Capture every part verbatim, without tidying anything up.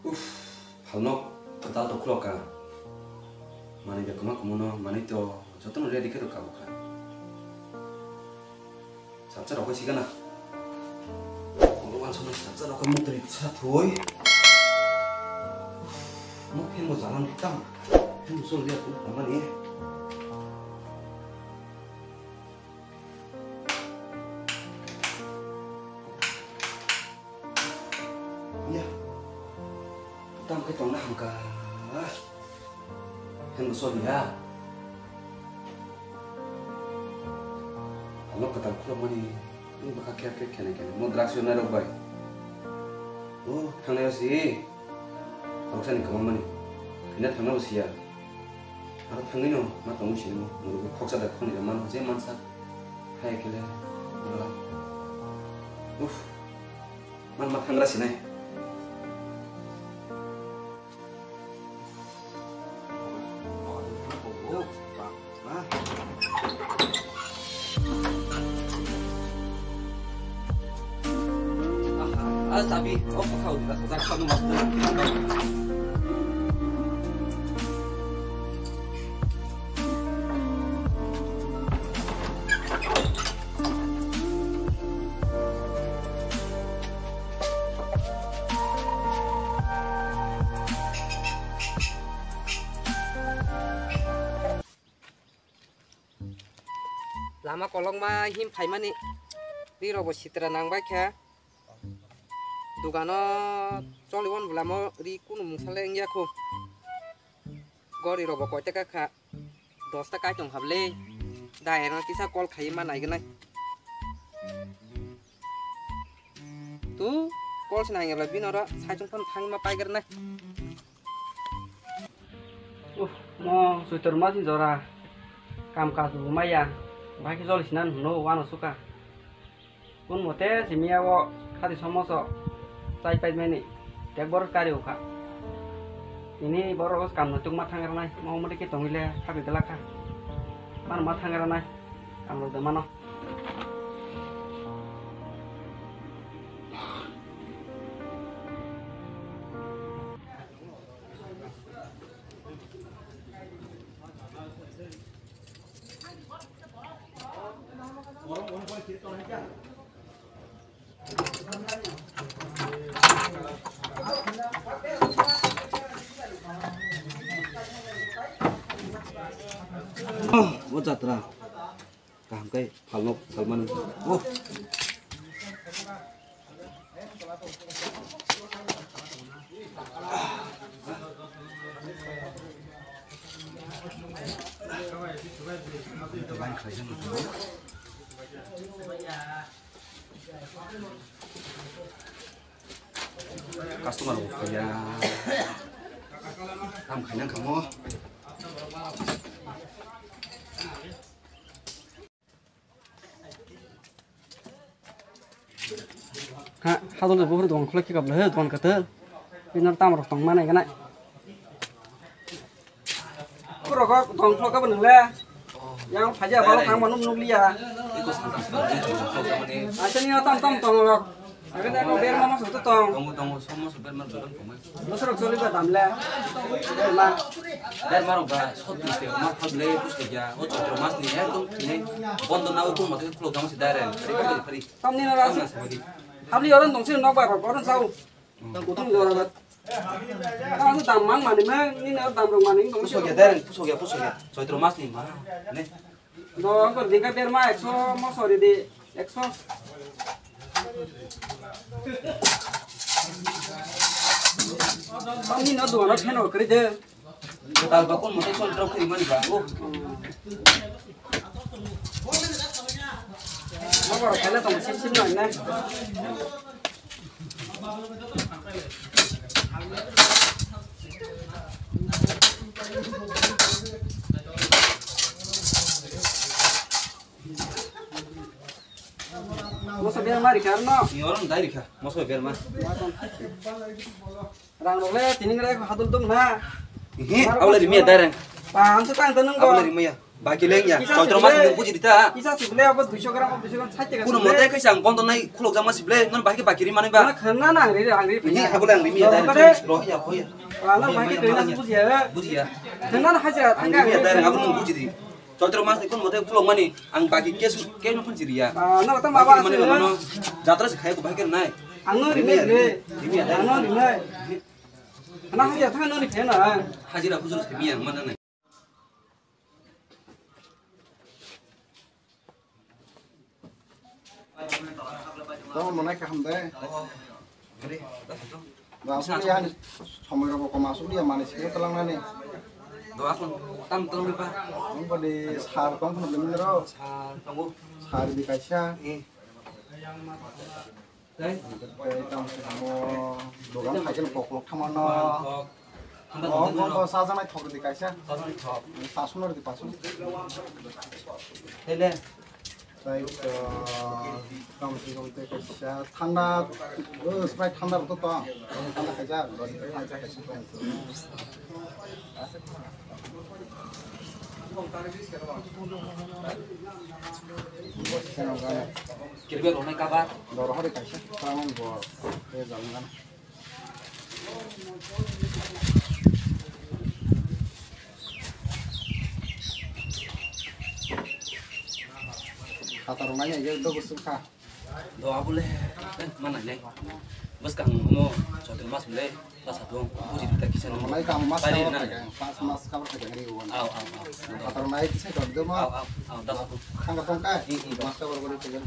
Uff, phalno kwtal to khulok ka. Manwi de kwma kwmano manwi to jotono ready khe rwkha bwkha. Salsa rok khe sigana. Oro wansuknai salsa rok khe muktrwi sa thwi. Uff, mo phen bo jalan tam. Phen bo choli ya, uff, mani. Ya. Tam khe tongna hamkha. Hen bo sori ya. Ano kwtal khulokmani. Ni bwkha kher kher khene khene. Mo drugs yonai rok bai. O, thangnai si. Khoroksani kwmamani. Phina thangna bo siya. Aro thangwi no ma tongo sini mo. Murugo khoksa da khoni da man je mansa. Hai kele. Uff. Man ma thangra sinai. Ah, sabi, oh, kau dah, dah, kau dah. Lama kolokma him phaimani ri rok bo sitra nang bai kha. Dugano choli on bwlamo ri kunu mungsa le wngya khu. Gori rok bo koi taka kha. Dosta kai tong hable. Da eno kisa call khai ma nai gnai. Tu call se nang ebla bino ro sai chung phone thang ma pai gnai. Uff, mo suitor ma sin jora. Kam kaj bo maya. Bai khe joli sinan hwno wano suka. Kun mote simi abo khadi somoso chai paimani tek bor kari ukha. Ini borok kam no chukma thang rwnai, mo mode khe tongwi le khabe glak kha. Mano ma thang rwnai, kam rok de mano. O jatra. Kaham khe phalno phalmani. Oh. Customer bo phaiya. Tam khaina kamo. Ha, hadol bo phuru don khulai khikap le, don kata. Pinar tam rok tong manai gana. Puro kok tong khlok ka bwnang le. Yang phaja balo kang manum nuk liya. Acha ni tam tam tong rok. Acha ni ko ber mama sung to tong. Tongo, tongo, somo so ber mar jodan komai. Bosor rok choli ba dam le. Ber ma. Ber mar ba sot ni se ma phab le pusto ya. O chotro mas ni ekdom ni. Bondo na o kum ma khlok dam se dare. Pari pari pari. Tam ni na ras. Tam na se pari. Habli oron tong se nok ba rok oron sau. Kutung jora bat. Ang dam mang mani mang, ni na dam rok mani tong. Pusok ya, dareng, pusok ya, pusok ya. Choitro mas ni ma. Ne. Do ang kor dingka ber ma ekso mo sori di ekso. Ni na do na pheno kri de. Tal ba kon mote kon trok kri mani ba. Oh. Mabor kala tong sim sim na na. Moso ber mari kar no. Ni orang dai rikha, moso ber ma. Rang rok le tini ngra hadul dum na. He, awle rimia dai rang. Pa, ang se tang tanung ko. Awle rimia. Baki leng ya, kisa choitro mas sibile, nung buji dita. Kisa sibile abo duiso gram, duiso gram sait taka sibile. Kuno mote kaisa ang bondo nai khulok jama sibile, non bahai ke baki ri mani ba. Khana na ang ri, ang ri. Ini abo le ang ri mi ya, dai. Hoya, hoya. Wala bahai ke kena buji ya. Buji ya. Khana na haja thangka. Ang ri mi ya, dai, abo nung buji di. Choitro mas ni kuno mote khulok mani, ang baki kes, kes no phun jiri ya. Ah, na ta ma ba. Jatra se khai ko bahai ke nai. Ang no ri mi ya, ri. Ri mi ya, dai. Ang no ri nai. Khana haja thangka no ri khana. Hajira hujur se mi ya, mana nai. Tamo monai kaham de. Ba asuk ya ni somoi rok koma asuk ya mani sini telang nani. Do akon tam telang ni pa. Ang bani sar tong kono bini ro. Sar tongo. Sar di kaisa. Eh. Tei? Tei tamo se tamo dogan khaikhe koklok thangmano. Thanda thanda. Oh, sajana thok di kaisa. Sajana thok. Pasun di pasun. Tei le? Tei to tamo se tamo tei kaisa thanda. Oh, Sprite thanda to to. Thanda khaisa. Khaisa kaisa. Kirbe ronai kabar. Doro hari kaisa. Tamo bo. Tei jalan kan. Khatar nai ya, ya, do gusu kha. Do abole, eh, mana ne? Bas kang mo, chotin mas bole, bas atung, buji dita kisa no. Nai kam mas. Bari kabar na. Pas mas kabar khajar hari wan. Au, au, au. Khatar nai kisa kor do ma. Au, au, au, das atung. Khang ka tong kai. I, i, mas kabar bole khajar.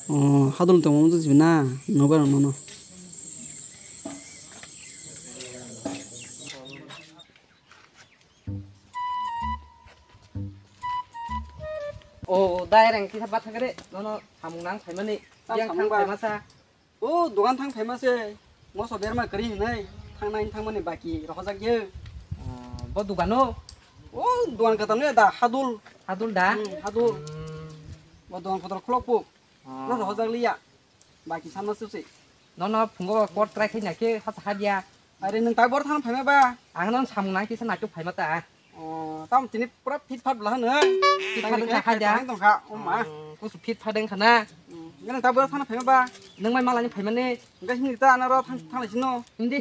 Oh, hadul tong mo jibna, no bar mano. O, dai rang kisa bathang re, nono samung nang phaimani. Tam yang samung thang ba. Phaimasa. O, dogan thang phaimase. Moso berma kari hinai, thang nai thang mani baki rohojak ye. O, bo dogano? O, dogan kata no da, Hadul. Hadul da? Hmm, Hadul. Hmm. Bo dogan kotor khlok po. O. No rohojak liya. Baki sama susi. Nono phungo kor try khai na khe hasa habya. Are nwng tak bor thang phaima ba? Ang non samung nang kisa naituk phaima ta. O, tam tini pura fit fat bla hano. Fit fat wngkha kha da. Tong kha, o ma. Hmm, kusu fit fat wngkha na. Hmm, nwng tak bor thang phaima ba? Nwng mai malani phaimani. Hingke hini ta anaro thang, thang lai sino. Hindi.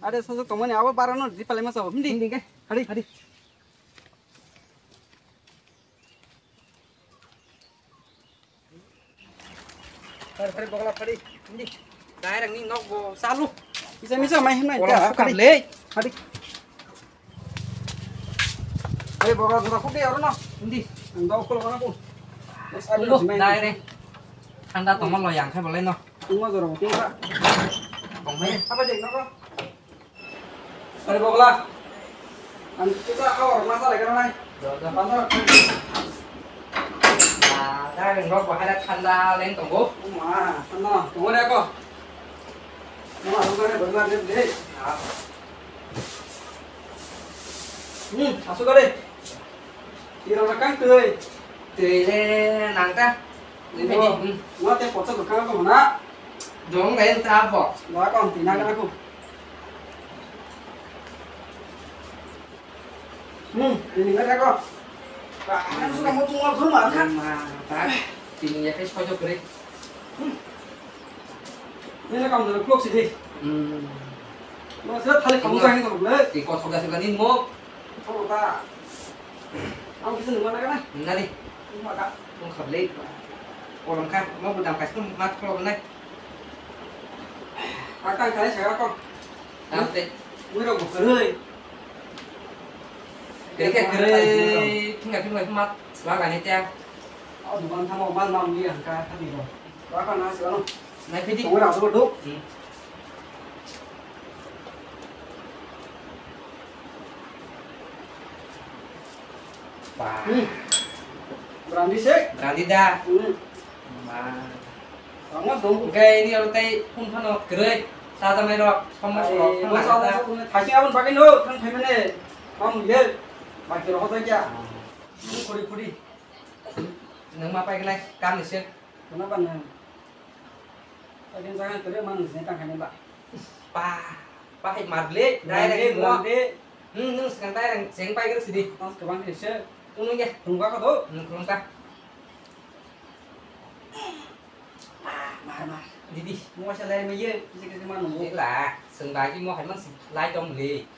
Are soso tongmani abo bara no di palai ma sao. Hindi. Hindi ke. Hari. Hari. Phari, phari, bogla, phari. Hindi. Direct ni nok bo salu. Bisa, bisa, mai himnai. Orang ta, suka phari. Le. Phari. Phari, bogla, bogla, kupi, oro no. Hindi. Ang dau kulo kana ku. Mas alu. Lo, simai. Direct. Thanda tongma lo yang khai bolai no. Tungma jora, tungma. Tongmai. Apa dek, napa? Ari bogla. Ang kita kau orang masa lagi nai. Jauh, jauh. Pantar. Ah, dah, yang kau bahaya thanda leng tunggu. Ma, thanda, tunggu deh kau. Mama, aku kan baru ada deh. Ah. Hmm, masuk kau deh. Iro na kang tui. Tui le nang ta. Ni phi ni. Ngo te pocha bwkha ko na. Dong dai ta bo. Ba ko ti na ka ko. Hmm, ini ngai ko. Ba, kan suka mo tung mo thum ma ka. Ma, ta. Tini ya kai sojo kre. Hmm. Nila kam dulu clock sih. Hmm. Lo sila thali kamu jangan kamu le. Ti kothok dah sila ni mo. Thoro ta. Ang kisa numa na kana? Nani? Numa ka. Tung khablei. Kolom kha, mo budam kaisa tung mat kholo nai. Ka ka ka sa ko. Am te. Mui ro ko kare. Kare kare. Thinga thinga mat sala ni te. Au dukan thamo mal mam ni ang ka thani ro. Ba ka na sala no. Nai phidi. Tung ra do do. Hmm. Ba. Hmm. Brandi se? Brandi da. Hmm. Ba. Tamo dong. Hingke ini aro tei phun phano kwrwi. Chajaknai rok, somma sorok, ai, thang bo laga chajaknai ta. Thasing aboni bagwi no, thang phaimani. Tamo ye. Baki rok hojakya. Hmm. Khuri khuri. Nwng ma paignai, kam ni se. Khuna ba nwng. Paigen jaga kwrwi mang ni se tang khaini ba. Pa, pa hai marble, direct mo. Marble. Hmm, nwng swkang tai rang cheng pai gari sidi. Mas kwbang khe se. Unung ya. Thungba ka do. Nwng khulung ta. Mar, mar. Didi, mo sa lai ma ye, kisi kisi ma nungo. Ela, swng ba ki mo hai man si lai tong le.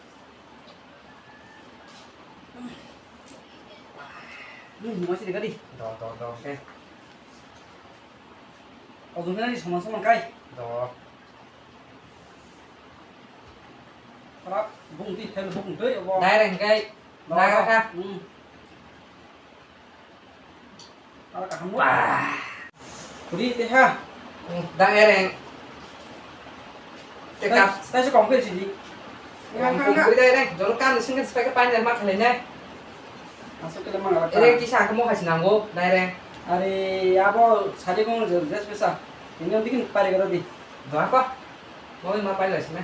Hmm, mo si de gari. Do, do, do, ke. Ojong khe nani soman soman kai. Do. Khorap, bung twi, phai bung twi, obo. Direct kai. Do, nagra do. Kha. Hmm. Ala kaham mo. Bah. Kuri te ha. Hmm, dang ereng. Te kap. Stai se kong khe sidi. Kong kong kuri dai reng. Jono kam ni singkat sepai ke pain ma khalai nai. Asuk kele mang ala. Ere kisa ke mo hai sinango dai reng. Are abo sari kong je jes pesa. Ini nanti kan pare kata di. Doa ko. Mo ma pai lai sine.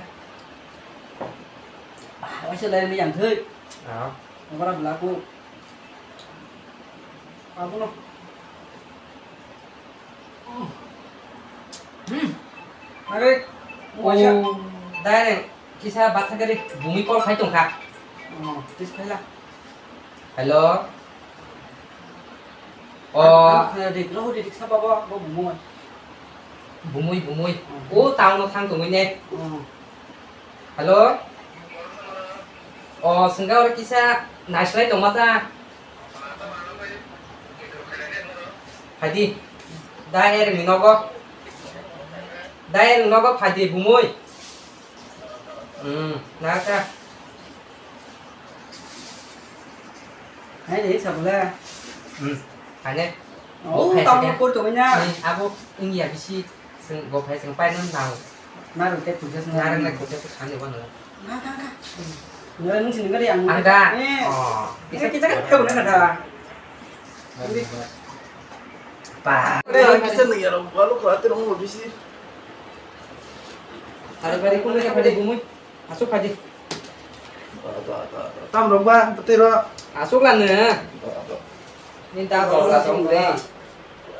Ah, waisa lai ni yang thei. Ah. Ora belaku. Abono. Hmm. Are, oh, waisa. Direct kisa bathagari bumi call khai tongkha. Oh, please khaila. Hello. Oh. Ang, ang khna dik, lo dik sapa bo, bo bumui. Bumui, bumui. Hmm. Oh, town o thang tongwi ne. Hmm. Hello? O, sengkha oro kisa naislai tongma ta. Phaidi. Da er ni nogo. Da er ni nogo phaidi bumui. Hmm, naka. Hai de sabula. Hmm, hane. Oh, tamo kor tongnya. Ni abo ingya bisi. Seng bo phai seng pai nang nang. Narwk tei puja seng narwk nang. Narwk nang puja seng khan de bono. Nang kang kang. Nang nung sini ngari ang. Angga. Eh. Oh. Ini kita kan kau nang ada. Pa. Kisa nang ya, walau kau ati nang mau bisi. Ada bari kau nang ada bumui. Asuk phaidi. Tam rok ba, bwtwi rok. Asuk lano. Ni da rok la tong de.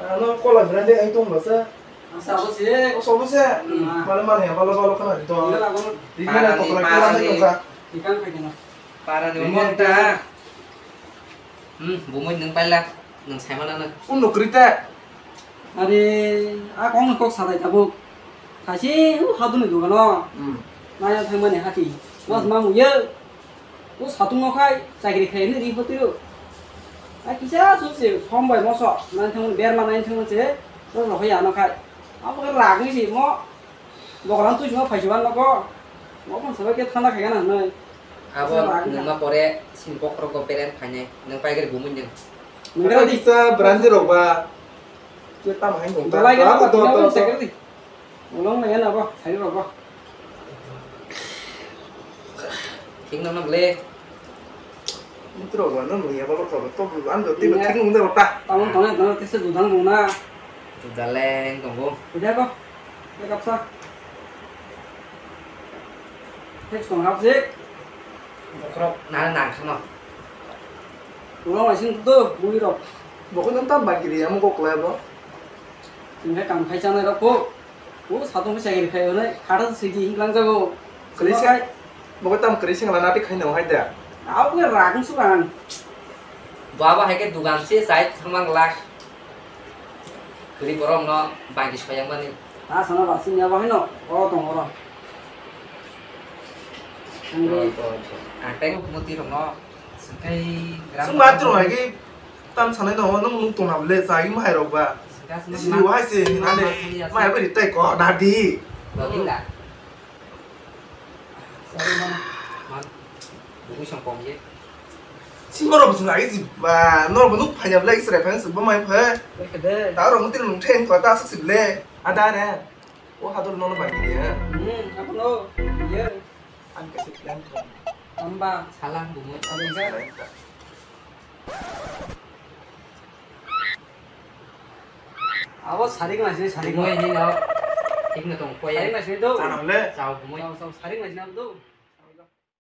Ano kola brande ai tong ba sa. Asa bo se. O so bo se. Hmm. Mane mane ya balo balo khana di to. Ina la balo. Di mane to kora kora ni ka. Ikan kha kena. Para ni mo ta. Hmm, bumui nung paila. Nwng saimano no. Undo kwrwi ta. Are, a kok no kok sadai tabuk. Thaisi u haduni dogano. Hmm. Naya thangmani hati. Mas mamu ye. U satung no khai, chakri khai ni ri hotiro. A kisa su se sombai moso. Nai thangmani berma nai thangmani se. Ro ro ya no khai. Abo ragni si mo. Bokolam twi chuma phai chuban nogo. Mo phang sabai khe thanda khaigana hinwi. Abo nwngma pore sini bokhorok go beren phainai. Nwng paigari bumui nwng. Nwng kisa brandi rok ba. Twi tam hai nwng ta. Dalai gana to, to, to, to. Ulong nai gana ba, sai rok ba. Thik no no ble. Mitro ba no ya ba ko to an do tino thik nung de ta. Tamon tone tone tese judang nung na. Judaleng tongo. Udah ko. Ke kapsa. Thik song hap sik. Bokrok na nang khano. Ulo mai sing tu bui rok. Bokon tam ba kiri amo ko klai bo. Sing kam khai chana rok ko. O satung khe chakri khai hwnwi khathang sigi hinglang jago. Kwrwi se, bo khe tamo kwrwi se wngla nati khaino hai da. Abo khe rang su rang. Baba hai khe dugan se chai thangma glak. Kwrwi borok no bagi soyang mani. Ta sana ba sini abo haino o tong oro. Ang tei muti rok no. Swngma tiro hai khe tam sanai no, nung nung tongna bole chai ma hai rok ba. Isi ri wahai se hinane ma hai bari tai ko na di. Sima rok bwswng agi si ba nor bo nuk phaina bole Israel phaina se bo mai phe. Ta rok mutri nung theng ko ta suk si bole. Ada re. O hadol nono bai di ya. Hmm, apa no? Ye. Ang kasi plan ko. Amba salang bumui. Abo sarik nasi sarik. Bumui ni no. Thik no tong koya. Sarik nasi do. Chao bumui. Chao, chao, sarik nasi na do.